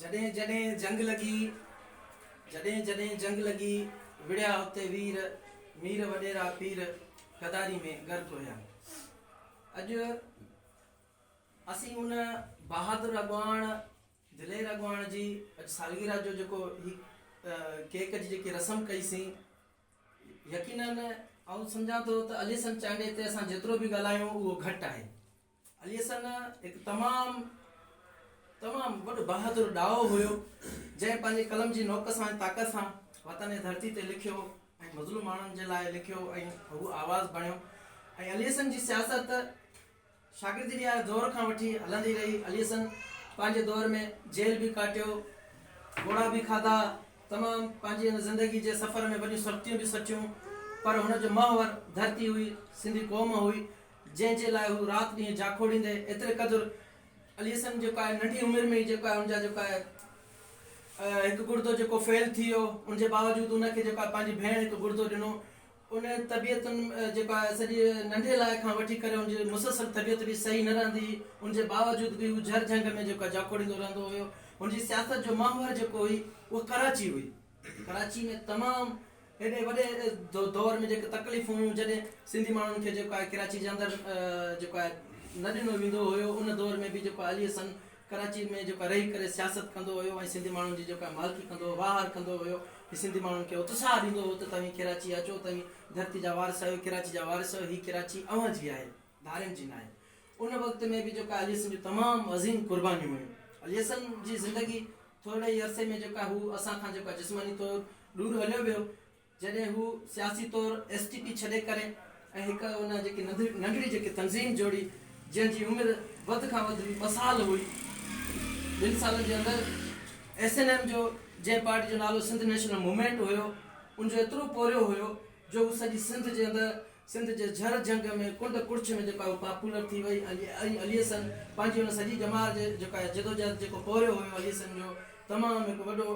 جڏهن جڏهن جنگ لڳي، جڏهن جڏهن جنگ لڳي، وڙهيا اتي وير، مير وڏيرا پير، غداري ۾ غرق هيا. اڄ اسين ان بهادر اڳواڻ، دلير اڳواڻ جي اڄ سالگرهه جو جيڪو هي ڪيڪ جي جيڪي رسم ڪئي سين، يقينن آئون سمجهان ٿو ته علي حسن چانڊيي تي اسان جيترو به ڳالهايون اهو گهٽ آهي. علي حسن هڪ تمام تمام وڏو بهادر ڏاهو هيو جنهن پنهنجي قلم جي نوڪ سان ۽ طاقت سان وطن ۽ ڌرتي تي لکيو ۽ مظلوم ماڻهن جي لاء لکيو ۽ هو آواز بڻيو ۽ علي حسن جي سياست شاگردي واري دور کان وٺي هلندي رهي. علي حسن پنهنجي دور ۾ جيل به ڪاٽيو، ڳوڙها به کاڌا، تمام پنهنجي هن زندگي جي سفر ۾ وڏيون سختيون به سٺيون پر هن جو محور ڌرتي هئي، سنڌي قوم هئي جنهن جي لاء هو رات ڏينهن جاکوڙيندي ايتري قدر علي حسن جيڪو آهي ننڍي عمر ۾ ئي جيڪو آهي ان جا جيڪو آهي هڪ گڙدو جيڪو فيل ٿي ويو ان جي باوجود ان کي جيڪو آهي پنهنجي ڀيڻ هڪ گڙدو ڏنو ان طبيعتن جيڪو آهي سڄي ننڍي لاء کان وٺي ڪري ان جي مسلسل طبيعت به صحيح نه رهندي هئي ان جي باوجود به هو جهر جهنگ ۾ جيڪو آهي جاکوڙيندو رهندو هيو هن جي سياست جو محور جيڪو هئي اها ڪراچي هئي ڪراچي ۾ تمام هيڏي وڏي دور ۾ جيڪي تڪليفون هيون جڏهن سنڌي ماڻهن کي جيڪو آهي ڪراچي جي اندر جيڪو آهي نه ڏنو ويندو هيو ان دور ۾ به جيڪو علي حسن ڪراچي ۾ جيڪو رهي ڪري سياست ڪندو هيو ۽ سنڌي ماڻهن جي جيڪو آهي مالڪي ڪندو هو واهر ڪندو هيو ۽ سنڌي ماڻهن کي اتساهه ڏيندو هو ته توهين ڪراچي اچو توهين ڌرتي جا وارث آهيو ڪراچي جا وارث آهيو هي ڪراچي اوهان جي آهي ڌارين جي ناهي ان وقت ۾ به جيڪو علي حسن جون تمام عظيم قربانيون هيون علي حسن جي زندگي ٿورڙي ئي عرصي ۾ جيڪو هو اسان کان جيڪو جسماني طور ڏور هليو ويو، جڏهن هو سياسي طور ايس ٽي پي ڇڏي ڪري ۽ هڪ ان جيڪي ننڍڙي جيڪي تنظيم جوڙي جنهن جي عمر وڌ کان وڌ ٻه سال هئي، ٻن سالن جي اندر ايس اين ايم جو جنهن پارٽي جو نالو سنڌ نيشنل موومينٽ هيو ان جو ايترو پورهيو هيو جو هو سڄي سنڌ جي اندر سنڌ جي جھر جھنگ ۾ ڪنڊ ڪڙڇ ۾ جيڪا هو پاپولر ٿي وئي ۽ علي حسن پنهنجي ان سڄي ڄمار جي جيڪا جدوجهد جيڪو پورهيو هيو علي حسن جو تمام هڪ وڏو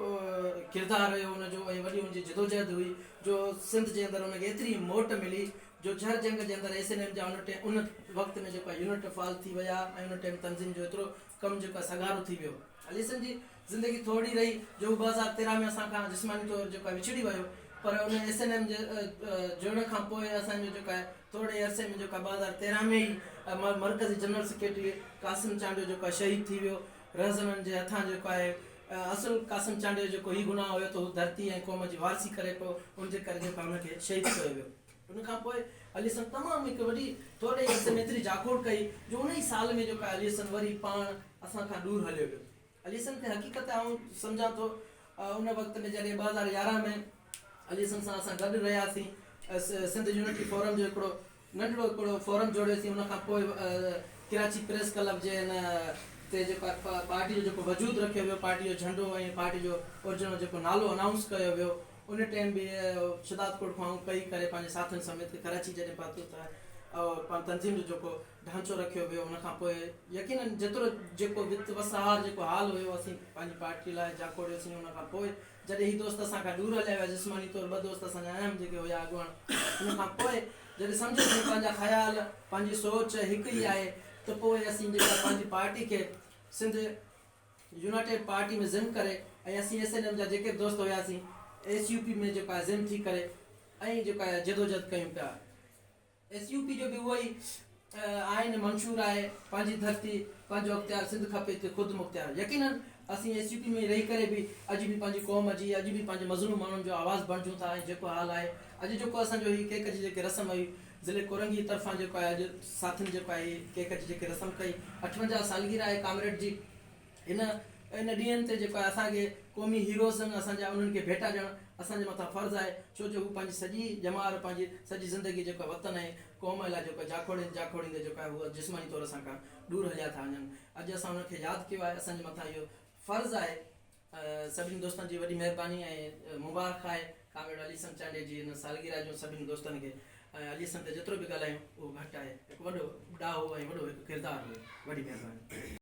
ڪردار رهيو ان جو ۽ وڏي ان جي جدوجهد هئي جو سنڌ جي اندر ان کي ايتري موٽ ملي جو جھر جھنگ جي اندر ايس اين ايم جا ان ٽيم ان وقت ۾ جيڪا يونٽ فعال ٿي ويا ۽ ان ٽيم تنظيم جو ايترو ڪم جيڪو سگهارو ٿي ويو. علي حسن جي زندگي ٿورڙي رهي جو هو 2013 ۾ اسان کان جسماني طور جيڪو آهي وڇڙي ويو پر ان ايس اين ايم جي جڙڻ کان پوء اسان جو جيڪو آهي ٿورڙي عرصي ۾ جيڪو آهي 2013 ۾ ئي مرڪزي جنرل سيڪريٽري قاسم چانڊيو جيڪو آهي شهيد ٿي ويو رهزنن جي هٿان جيڪو آهي اصل قاسم چانڊيو جو جيڪو هي گناهه هيو ته هو ڌرتي ۽ قوم جي وارثي ڪري پيو ان جي ڪري جيڪو آهي ان کي شهيد ڪيو ويو. ان کان پوء علي حسن تمام هڪ وڏي ٿورڙي عرصي ۾ ايتري جاکوڙ ڪئي جو ان ئي سال ۾ جيڪو آهي علي حسن وري پاڻ اسان کان ڏور هليو ويو. علي حسن تي حقيقت آئون سمجهان ٿو ان وقت ۾ جڏهن 2011 ۾ علي حسن سان اسان گڏ رهياسين سنڌ يونٽي فورم جو هڪڙو ننڍڙو هڪڙو فورم جوڙيوسين ان کان پوء ڪراچي پريس ڪلب جي ان تي جيڪو پارٽي جو جيڪو وجود رکيو ويو پارٽي جو جهنڊو ۽ پارٽي جو اورجنل جيڪو نالو انائونس ڪيو ويو ان ٽائيم به شھداد ڪوٽ کان آئون ڪهي ڪري پنهنجي ساٿين سميت ڪراچي جڏهن پهتس ته تنظيم جو جيڪو ڍانچو رکيو ويو ان کان پوء يقينن جيترو جيڪو وت وسهار جيڪو حال هيو اسين پنهنجي پارٽي لاء جاکوڙيوسين ان کان پوء جڏهن هي دوست اسان کان ڏور هليا ويا جسماني طور ٻه دوست اسان جا اهم جيڪي هيا اڳواڻ ان کان پوء جڏهن سمجهيوسين پنهنجا خيال پنهنجي سوچ هڪ ئي آهي ته پوء اسين جيڪا پنهنجي پارٽي کي سنڌ يونائيٽيڊ پارٽي ۾ ضم ڪري ۽ اسين ايس اين ايم جا جيڪي به دوست هياسين ايس يو پي ۾ جيڪو آهي ضم ٿي ڪري ۽ جيڪو آهي جدوجهد ڪيون پيا. ايس يو پي جو به اهو ئي آئين منشور آهي پنهنجي ڌرتي پنهنجو اختيار سنڌ کپي ٿي خود مختيار يقينن اسين ايس يو پي ۾ رهي ڪري به اڄ به پنهنجي قوم جي اڄ به پنهنجي مظلوم ماڻهن جو آواز بڻجون ٿا ۽ جيڪو حال آهي اڄ جيڪو اسان جو هي ڪيڪ جي جيڪي رسم هئي ضلعي ڪورنگي طرفان جيڪو آهي اڄ ساٿين جيڪو آهي ڪيڪ جي جيڪي رسم ڪئي 58 سالگرهه آهي ڪامريڊ جي هن ان ڏينهن تي جيڪو آهي اسان کي قومي هيروز آهن اسان جا انهن کي ڀيٽا ڏيڻ اسان جي مٿان فرض آهي ڇو جو هو پنهنجي سڄي ڄمار پنهنجي سڄي زندگي جيڪو آهي وطن ۽ قوم لاء جيڪو آهي جاکوڙيندي جاکوڙيندي جيڪو آهي هو جسماني طور اسان کان ڏور هليا ٿا وڃن اڄ اسان انهن کي ياد ڪيو آهي اسان جي مٿان اهو فرض آهي سڀني دوستن جي وڏي مهرباني ۽ مبارڪ آهي ڪامريڊ علي حسن چانڊيي جي ان سالگرهه جون سڀني دوستن کي ۽ علي حسن تي جيترو به ڳالهايون اهو گهٽ آهي هڪ وڏو ڏاهو ۽ وڏو هڪ ڪردار هو وڏي مهرباني.